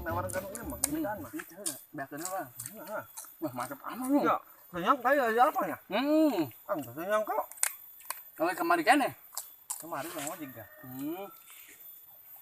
Nawaran kanu ieu mah, geunaan mah. Beakeun mah. Heeh. Wah, mantap amat lu. Ya, kenyang kayak ada apa ya? Ah, kenyang kok. Kalau kemari kan ya? Kemari mah ngojek dah.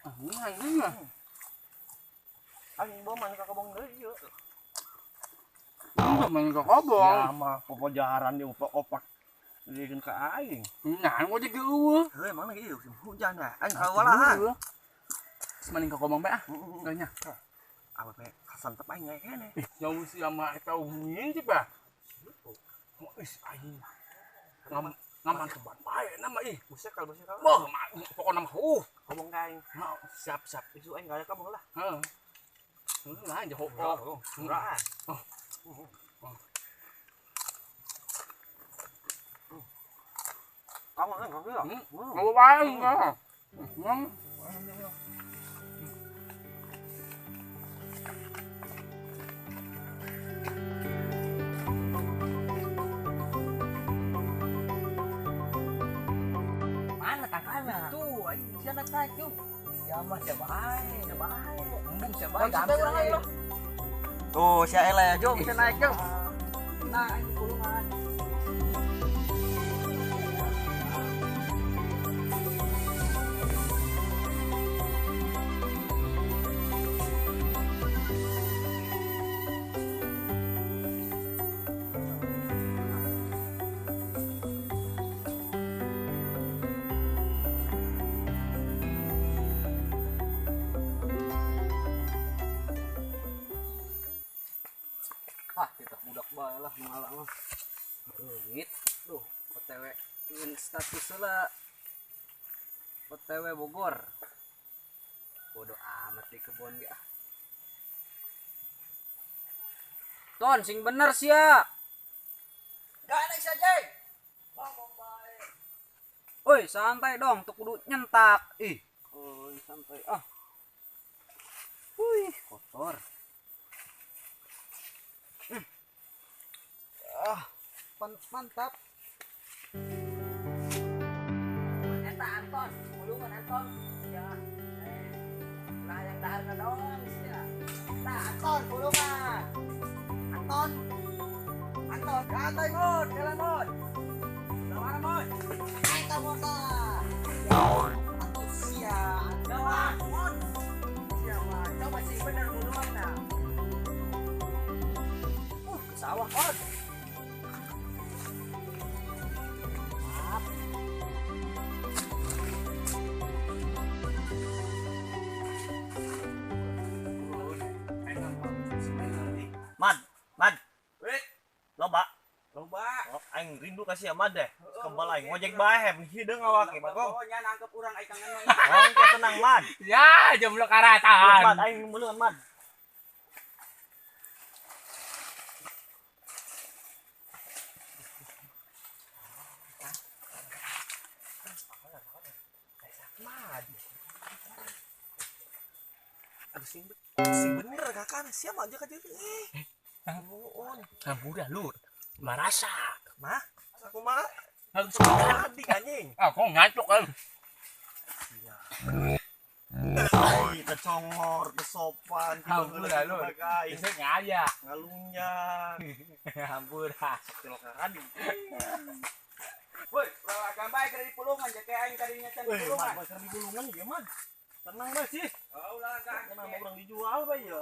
Ah, ini mah. Aing bawa mana ka kobong deui ieu. Main ke kobong. Ya mah popojaran di opak-opak. Dijieun ka aing. Nah, ngojek ge eueuh. Heuh, emang lagi musim hujan ya. Aing kawalahan. Semaning ke kobong bae ah. Nya. Awewe kasantep aing nya keneh. Ih, jauh sih sama eta ngintip ah. Ih, aing. Ngaman keban bae nama ih. Musikal musikal. Wah, pokokna mah Kobong ka aing. Siap siap. Isu aing gak ada kobong lah. Heeh. Nah, jauh. Murah. Kamu kan kamu ya? Mau bae enggak? Mana tangkalna? Tuh, aing sia naik tuh. Ya mah sia bae, sia bae. Embung sia bae. Tuh, sia eleh, jom sia naik jom. Nah, ini kulungan. Lah ngalah mah rungit duh OTW ingin status lah OTW Bogor bodoh amat di kebun ge ah ton sing bener sia gak naik saja ngomong bae oi santai dong tuh kudu nyentak ih oi santai ah wih kotor. Ah, mantap. Eta Anton, mulungan Anton. Ya. Lah yang daharna doang sia. Eta Anton mulungan. Anton. Anton, santai mod, jalan mod. Mana mod? Eta motor. Atuh sia. Jalan mod. Sia mah, coba sih bener mulungan nah. Ke sawah mod. Mad, mad. Weh, loba. Loba. Oh, aing rindu kasih ya mad deh. Kebal aing ngojek bae, hideung awak ge, Bagong. Oh, nya nangkep urang aing kangen mah. Oh, tenang, Mad. Ya, jomblo karatan. Mad, aing mulungan, Mad. Mad. Aduh sing bener kakak siapa aja ka diri. Nuhun. Hampura lur. Marasa. Mah? Kumaha? Harus adik anjing. Ah, kok ngaco kan. Iya. Kecongor, kesopan, hampura lur. Bisa ngaya. Ngalungnya. Hampura. Tilok adik. Woi, lalagan bae keur di pulungan jake aing kadinya can pulungan. Woi, keur di pulungan ieu mah. Tenang bae sih. Oh, lalagan kenapa urang dijual bae ya.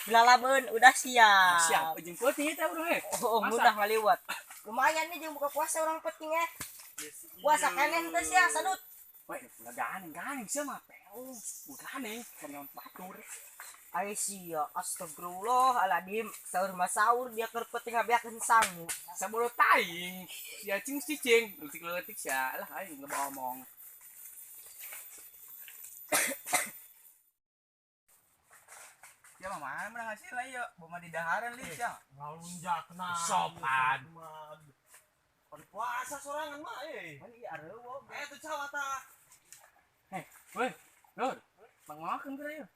Lalabeun udah siap. Siap, jeung peuting eta urang eh. Oh, udah ngaliwat. Lumayan nih jeung buka puasa urang penting eh. Puasa keneh teh sia sadut. Weh, ulah ganeng-ganeng sia mah. Udah ganeng, batur. Ai sia, astagfirullahaladzim, sahur mah sahur dia keur penting ngabeakeun sangu. Sabolo taing, sia cing cicing, leutik-leutik sia lah aing loba omong. Ya mah mana menang hasil lah yuk, boma di daharan li sia. Ngalunjakna. Sopan. Pan puasa sorangan mah eh. Pan ieu areueuh. Eh tuh cawata. Heh, weh, lur, pangmakeun geura yeuh.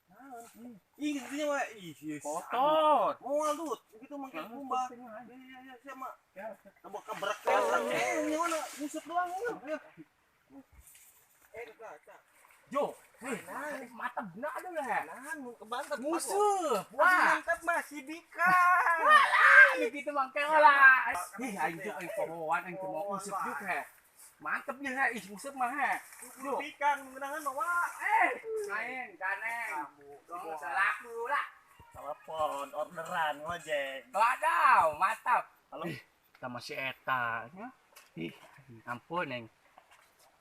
Naon? Ih, gitu nya we. Ih, kotor. Moal dut, gitu mangke kumbah. Iya, iya, sia mah. Tambah kebrek nya mana ngusut doang. Eh, Jo. Nah, mata benar ada lah. Nah, mun kebantet. Musuh. Wah, mantap mah si Dika. Walah, gitu mangke lah. Ih, aing tuh aing pohoan aing teu mau useup juk he. Mantep nih he, ih useup mah he. Lu ikan mengenangan mah wah. Aing ganeng. Dong selaku lah. Telepon orderan ngojek. Waduh, mantap. Halo. Sama si eta nya. Ih, ampun aing.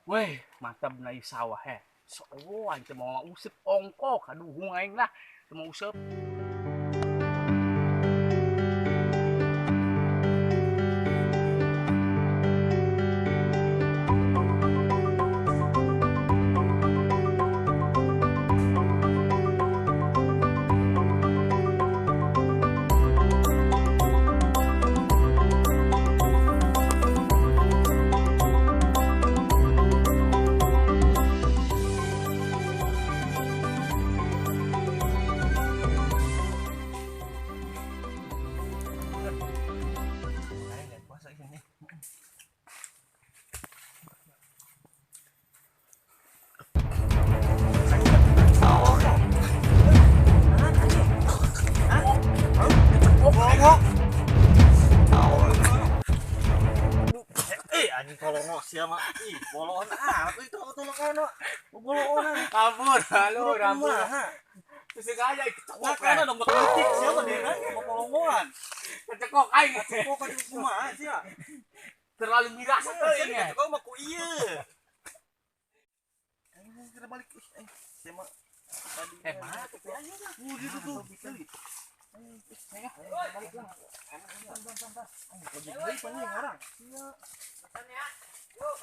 Weh, mantap na sawah he. So, aing teu mau useup ongkok, aduh aing lah, teu mau useup. Anjing kolongok sia mah. Ih, bolon ah, itu tolongan bolon. Ampun, halo, ampun. Sengaja kecekok. Kana dong bekritik sia mah dina bolongan. Kecekok aing, kecekok kan kumaha sia. Terlalu miras teuing. Kecekok mah ku ieu. Aing kira balik sia mah tadi. Mana tuh aing lah. Gitu tuh. Balik lah. Lagi deui paling orang. Iya. Pesan ya. Yuk.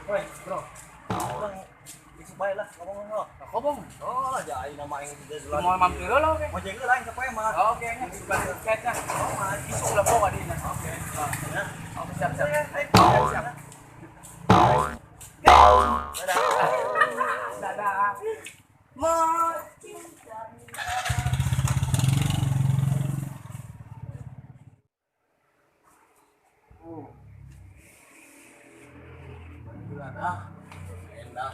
Woi, bro. Bang, supaya lah ngomong lo. Ngomong. Oh, ya aing nama aing tidak Mau mampir lo oke. Mau jaga lah aing siapa mah. Oke, nya tiket nya. Oh, mah isuk lah pokok di. Oke. Ya. Oke, siap siap. Siap. Dadah. Dadah. Ah, enak.